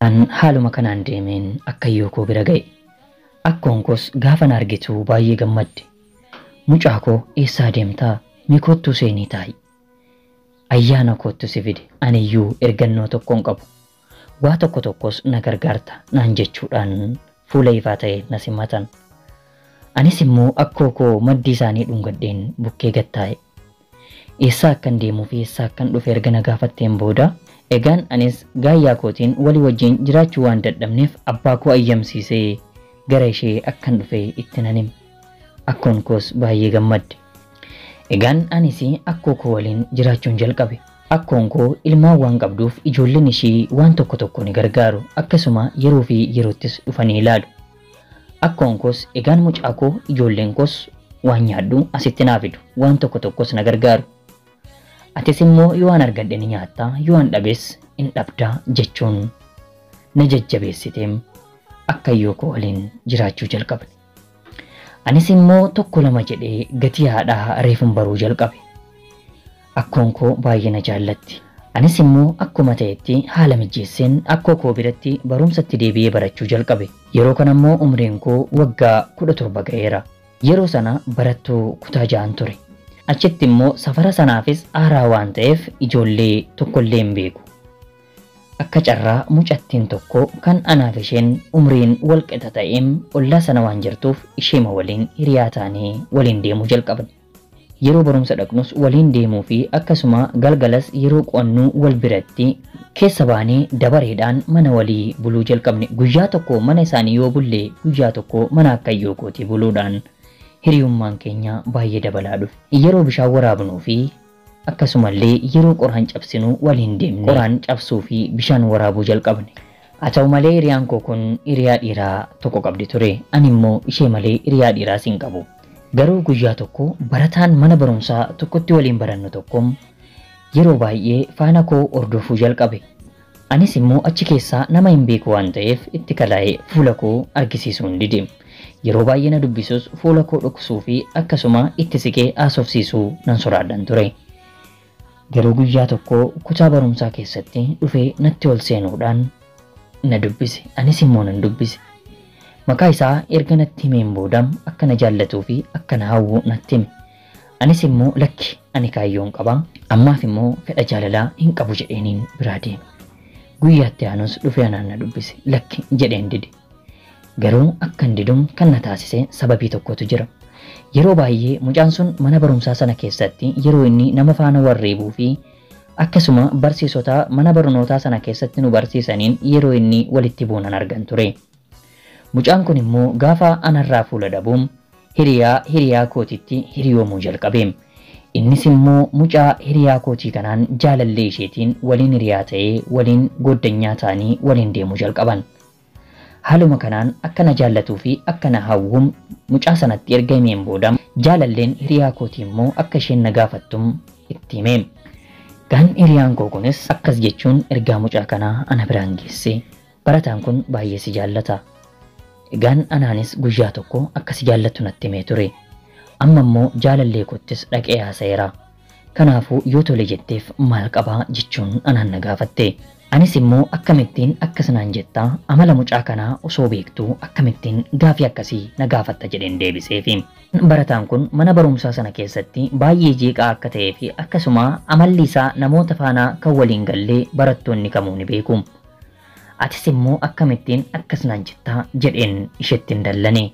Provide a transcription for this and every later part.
An haaluma kanaan deemeen akkayyoo koo bira ga'e. Akkoon koos gaafa na argitu baay'ee gammadde. Mucaa koo, eessaa deemtaa? Mee kottuu seenii taa'i. Ayyaana koottu si fide, aniyyuu ergannoo tokkoon qabu. Waa tokko tokkos na gargaarta naan jechuudhaan fuula ifaa ta'e na simatan. Anis immoo akkoo koo maddii isaanii dhungadheen bukkee gattaa'e. Eessaa akkan deemuu fi eessaa akkan dhufe erga na gaafatteen booda, egaan anis gaayyaa kootiin walii wajjin jiraachuu waan dadhabneef abbaa koo ayyamsiisee gara ishee akkan dhufe itti nan hime. Akkoon koos baay'ee gammadde. Egaan anis akkoo koo waliin jiraachuun jalqabe. Akkoon koo ilmaan waan qabduuf ijoolleen ishii waan tokko tokko ni gargaaru, akkasuma yeroo fi yeroottis dhufanii ilaalu. Akkoon koos egaan mucaa koo, ijoolleen koos waan nyaadhu asitti naa fidu, waan tokko tokkos na gargaaru. Atis immoo yoo waan argadhe ni nyaattaa, yoo waan dhabes in dhabdaa jechuun na jajjabeessiteem akkayyoo koo waliin jiraachuu jalqabne. Anis immoo tokko lama jedhee gatii haadhaa reefun baruu jalqabe. Akkoon koo baay'ee na jaallatti. Anis immoo akkuma ta'etti haala mijeesseen akkoo koo biratti barumsatti deebi'ee barachuu jalqabe. Yeroo kana immoo umriin koo waggaa 17 ga'eera. Yeroo sana barattuu kutaa 6 ture. Achitti immoo safara sanaafis aaraa waan ta'eef ijoollee tokkollee hin beeku. Akka carraa mucattiin tokko kan anaaf isheen umriin wal qixa ta'een ollaa sana waan jirtuuf isheema waliin hiriyaa taanee waliin deemuu jalqabne. Yeroo barumsa dhaqnus waliin deemuu fi akkasuma galgalas yeroo qo'annuu wal biratti keessa baanee dabareedhaan mana walii buluu jalqabne. Guyyaa tokko mana isaanii yoo bulle, guyyaa tokko mana akkayyoo kootii buluudhaan hiriyummaan keenya baay'ee dabalaa dhufe. Yeroo bishaan waraabnuu fi akkasumallee yeroo qoraan cabsinu waliin deemne qoraan cabsuu fi bishaan waraabuu jalqabne. Haa ta'u malee hiriyaan koo kun hiriyaa dhiiraa tokko qabdi ture. Ani immoo ishee malee hiriyaa dhiiraas hin qabu. Garuu guyyaa tokko barataan mana barumsaa tokkotti waliin barannu tokko yeroo baay'ee faana koo hordofuu jalqabe. Anis immoo achi keessaa nama hin beeku waan ta'eef itti kalaa'ee fuula koo argisiisuu hin dide. Yeroo baay'ee na dubbisus fuula koo dhoksuu fi akkasuma itti siqee haasofsiisuu nan sodaadhan ture. Garuu guyyaa tokko kutaa barumsaa keessatti dhufee natti ol seenuudhaan na dubbise. Anis immoo nan dubbise. Maqaa isaa erga natti himeen booda akka na jaallatuu fi akka na hawwu natti hime. Anis immoo lakki, ani kaayyoon qaba, ammaaf immoo fedha jaalalaa hin qabu jedheeniin biraa deeme. Guyyaatti aanus dhufee anaan na dubbise, lakki jedheen dide. Garuu akkan diduun kan na taasise sababii tokkotu jira. Yeroo baay'ee mucaan sun mana barumsaa sana keessatti yeroo inni nama faana warreebuu fi akkasuma barsiisota mana barnootaa sana keessatti nu barsiisaniin yeroo inni walitti buunan argan ture. Mucaan kun immoo gaafa anarraa fuula dhabuun hiriyaa hiriyaa kootitti hiriyoomuu jalqabe. Innis immoo mucaa hiriyaa kootii kanaan jaalallee isheetiin waliin hiriyaa ta'ee waliin goddanyaa ta'anii waliin deemuu jalqaban. Haaluma kanaan akka na jaallatuu fi akka na hawwuun mucaa sanatti erga himeen booda jaalalleen hiriyaa kootii immoo akka isheen na gaafattum itti hime. Gaan hiriyaan koo kunis akkas jechuun ergaa mucaa kanaa ana biraan geesse. Barataan kun baay'ee si jaallata. Egaan anaanis guyyaa tokko akka si jaallattu natti himee ture. Amma immoo jaalallee koottis dhaqee haasa'eera. Kanaafuu yoo tole jetteef maal qabaa jechuun anaan na gaafatte. Anis immoo akkamittiin akkas naan jettaa, amala mucaa kanaa osoo beektuu akkamittiin gaafii akkasii na gaafatta jedheen deebiseefi. Barataan kun mana barumsaa sana keessatti baay'ee jeeqaa akka ta'ee fi akkasuma amalli isaa namoota faana kan waliin gallee barattoonni kamuu ni beeku. Atis immoo akkamittiin akkas naan jettaa jedheen isheetti hin dallane.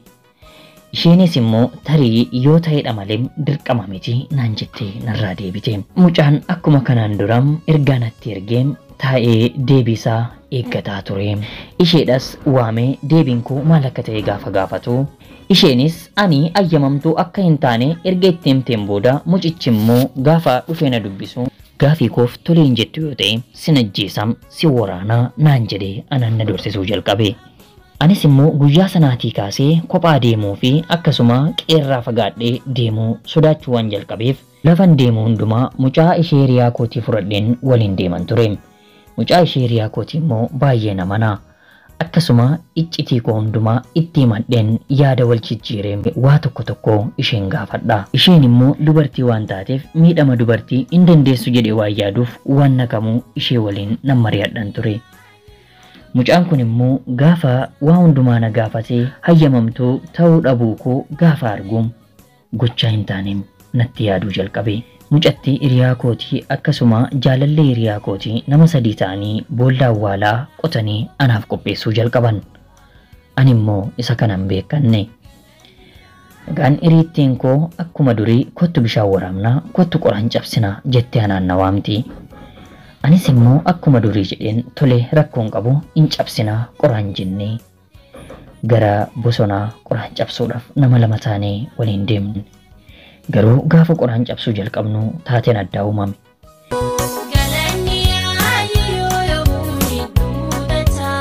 Isheenis immoo tarii yoo ta'edha malee dirqama miti naan jettee narraa deebite. Mucaan akkuma kanaan dura ergaa natti ergee taa'ee deebiisaa eeggataa ture. Isheedhas waamee deebiin koo maal akka ta'e gaafa gaafatu, isheenis ani ayyamamtuu akka hin taane erga itti himteen booda mucichi immoo gaafa dhufee na dubbisu gaafii koof tolee hin jettu yoo ta'e sin ajjeesam, si waraanaa naan jedhee anaan na dorsisuu jalqabe. Anis immoo guyyaa sanaatii kaasee kophaa deemuu fi akkasuma qeerraa fagaadhee deemuu sodaachuu waan jalqabeef lafan deemu hundumaa mucaa ishee hiriyaa kootii fudhadheen waliin deeman ture. Mucaa ishee hiriyaa kootii immoo baay'ee namana. Akkasuma iccitii koo hundumaa itti himadheen yaada wal jijjiiree waa tokko tokko isheen gaafadha. Isheen immoo dubartii waan taateef miidhama dubartii hin dandeessu jedhee waan yaaduuf waan naqamuu ishee waliin nan mari'adhan ture. Mucaan kun immoo gaafa waa hundumaa na gaafatee hayyamamtuu ta'uu dhabuu koo gaafa arguu gochaa hin taaneen natti yaaduu jalqabe. Mucattii hiriyaa kootii akkasuma jaalallee hiriyaa kootii nama sadii ta'anii boolla awwaalaa qotanii anaaf qopheessuu jalqaban. Ani immoo isa kana hin beekanne. Egaan hiriittiin koo akkuma durii kottu bishaan waraabnaa, kottu qoraan cabsinaa jettee anaan na waamti. Anis immoo akkuma durii jedheen tole rakkoon qabu hin cabsinaa qoraan jennee gara bosonaa qoraan cabsuudhaaf nama lama taanee waliin deemne. Garuu gaafa qoraan cabsuu jalqabnu taateen addaa uumame. Galanni ayyuu yoomuu ni guuttataa.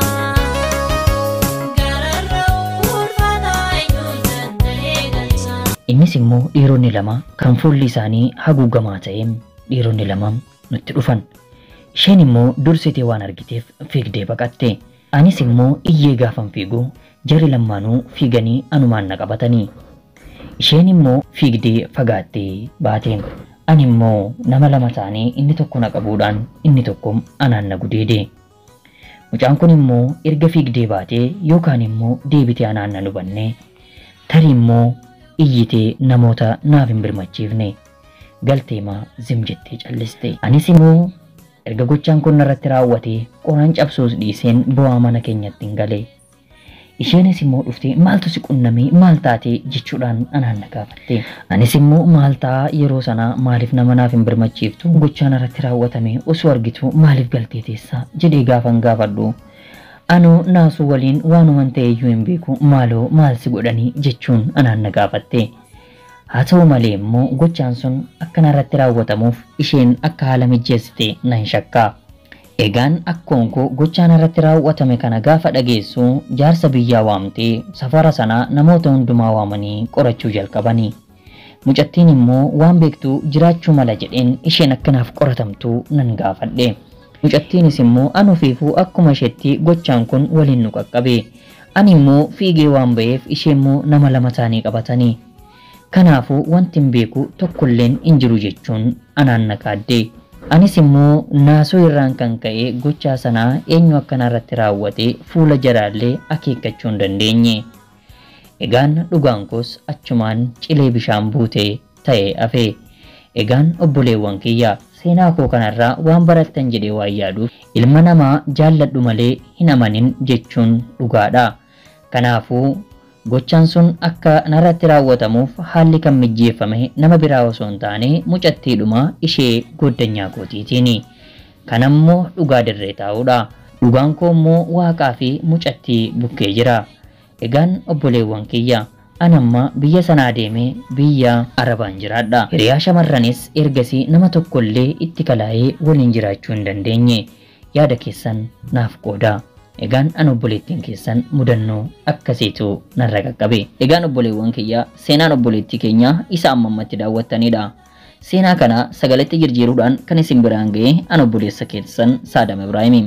Gararra ulfaataa eenyu danda'ee galchaa. Innis immoo dhiironni lama kan fuulli isaanii haguugamaa ta'een dhiironni lama nutti dhufan. Isheen immoo dursitee waan argiteef fiigdee baqatte. Anis immoo iyyee gaafan fiigu jarri lamaanuu fiiganii anumaan na qabatanii. Isheen immoo fiigdee fagaattee baate. Ani immoo nama lama ta'anii inni tokko na qabuudhaan inni tokko anaan na gudeede. Mucaan kun immoo erga fiigdee baatee yookaan immoo deebitee anaan na hubanne tarii immoo iyyitee namoota naaf hin birmachiifne galteemaa zim jettee calliste. Anis immoo erga gochaan kun narratti raawwatee qoraan cabsuus dhiiseen bu'aa mana keenyatti hin gale. Isheenis immoo dhuftee maaltu si qunnamee maal taatee jechuudhaan anaan na gaafatte. Anis immoo maal ta'a yeroo sanaa maaliif nama naaf hin birmachiiftu gochaan irratti raawwatame osoo argitu maaliif galtee teessa jedhee gaafan gaafadhu. Anoo naasuu waliin waanuman ta'e iyyuu hin beeku maaloo maal si godhanii jechuun anaan na gaafatte. Haa ta'u malee immoo gochaan sun akka narratti raawwatamuuf isheen akka haala mijeessite nan shakka. Egaan akkoon koo gochaan irratti raawwatame kana gaafa dhageessu jaarsa biyyaa waamtee safara sanaa namoota hundumaa waamanii qorachuu jalqabanii. Mucattiin immoo waan beektu jiraachuu mala jedheen isheen akkanaaf qoratamtu nan gaafadhe. Mucattiinis immoo an ofiifuu akkuma isheetti gochaan kun waliin nu qaqqabe. Ani immoo fiigee waan ba'eef ishee immoo nama lama ta'anii qabatanii. Kanaafuu wanti hin beeku tokkolleen hin jiru jechuun anaan na kaadde. Anis immoo naasuu irraan kan ka'e gochaa sanaa eenyu akkana irratti raawwate fuula jaraallee akeekkachuu hin dandeenye. Egaan dhugaan koos achumaan cilee bishaan buute ta'e hafe. Egaan obboleewwan kiyya seenaa koo kanarraa waan barattan jedhee waan yaaduuf ilma namaa jaalladhu malee hin amanin jechuun dhugaadha. Kanaafuu gochaan sun akka narratti raawwatamuuf haalli kan mijeeffame nama biraa osoo hin taane mucattiidhuma ishee goddanyaa kootiitiini. Kanammoo dhugaa dirree taa'uudha. Dhugaan koo immoo waaqaa fi mucattii bukkee jira. Egaan obboleewwan kiyya an amma biyya sanaa deemee biyya Arabaan jiraadha. Hiriyaa shamarranis ergasii nama tokkollee itti kalaa'ee waliin jiraachuu hin dandeenye. Yaada keessan naaf qooda. Egaan an obboleettiin keessan mudannoo akkasiitu narra qaqqabe. Egaan obboleewwan kiyya seenaan obboleettii keenya isa amma ammatti daawwattanidha. Seenaa kana sagaletti jijjiiruudhaan kan isin biraan ga'e an obboleessa keessan Saadam Ibraahimi.